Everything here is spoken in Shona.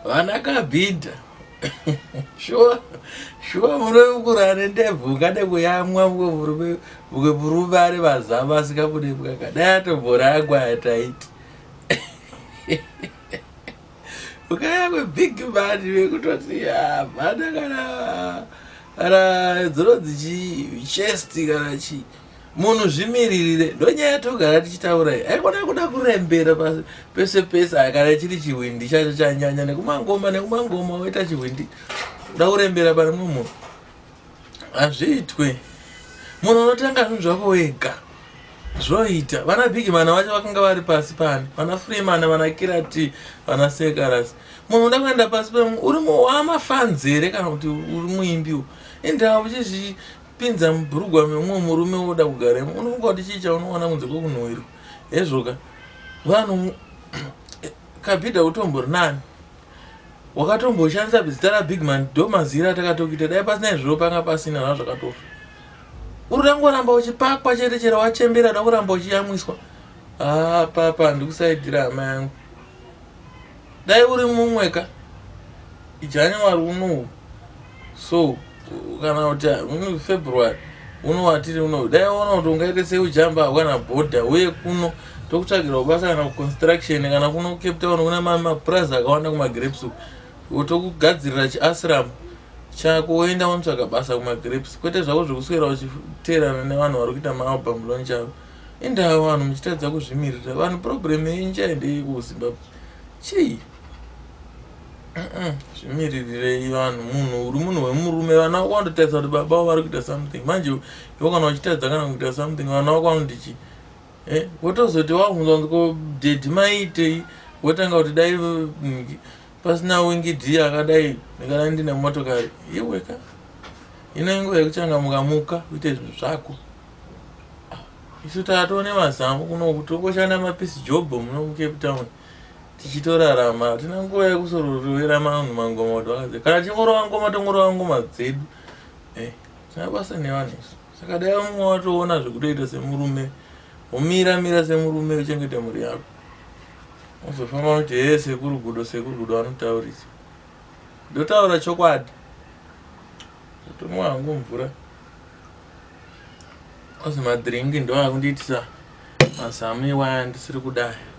Vana kabhidha. Shuwa shuwa murume mukuru ane ndebvu ungade kuyamwa mumwe murume mumwe murume ane mazamu asingabude mukaka dai atomborangwa ataiti. Ukayamwe big man vekutoti hapana kana kana dzinonzi chii chest kana chii. Munhu zvimiririre ndonyaya yatogara tichitaura iyi aikona kuda kurembera pese pese kana chiri chihwindi chacho chanyanya nekumangoma nekumangoma woita chihwindi kuda kurembera pane mumwe munhu hazviitwe munhu unotanga zvinhu zvako wega zvoita vana bigimana vacho vakanga vari pasi pani vana freeman vana kirati vana sekarasi munhu unoda kuenda pasi pe uri wamafanzi here kana kuti uri muimbiwo indawa uchizvi Pinza mubhurugwa memumwe murume woda kugaremo unofunga kuti chii chaunowana kunze kwekunhuwirwa hezvoka vanhu kabhidha utombori nani wakatomboshandisa zita rabigman ndo mazira atakatokuita dai pasina izvozvo panga pasina zvaa zvakatofa uri kuda kungoramba uchipakwa chete chero wachembera da kuramba uchiyamwiswa haa papa handikusaidira hama yangu dai uri mumwe ka January unowu so kana kuti February uno watiri uno dai waona kuti ungaite sei ujamba kana bhodha uye kuno tokutsvagirawo basa kana kuconstruction kana kuno Cape Town kuna mapurazi akawanda kumagrapes uku tokugadzirira chiasram chako woenda wonotsvaga basa kumagrapes kwete zvako zvekuswera uchiteerana nevanhu vari kuita maalbum launch avo indawo vanhu muchitadza kuzvimirira vanhu problem yenyu chaendei kuzimbabwe chii Zvimiririrei vanhu munhu uri munhu wemurume vana vako vanototarisa kuti baba vavo vari kuita something manje iwe kana uchitadza kana kuita something vana vako vanoti chii eh, wotozoti wabvunza kunzi ko dhedhi maiitei wotanga kuti dai mm, pasina wingi d akadai ndikadai ndine motokari iweka ino inguva yekuchangamuka muka uite zvinhu zvako ah, isu tatone mazamu kunoku tongoshanda mapisi jobho muno mucape town tichitorarama hatina nguva yekusororowera manhu mangoma kuti vakazi kana tichingorova ngoma tongorova ngoma dzedu eh, tina basa nevanhu isu saka dai mumwe watoona zvekutoita semurume womira mira semurume uchengete mhuri yako uzofamba kuti hee sekuru gudo sekuru gudo vanotaurisa ndotaura chokwadi totomwa hangu mvura ozi madhiringi ndoakundiitisa mazamu iwaya ndisiri kudaya.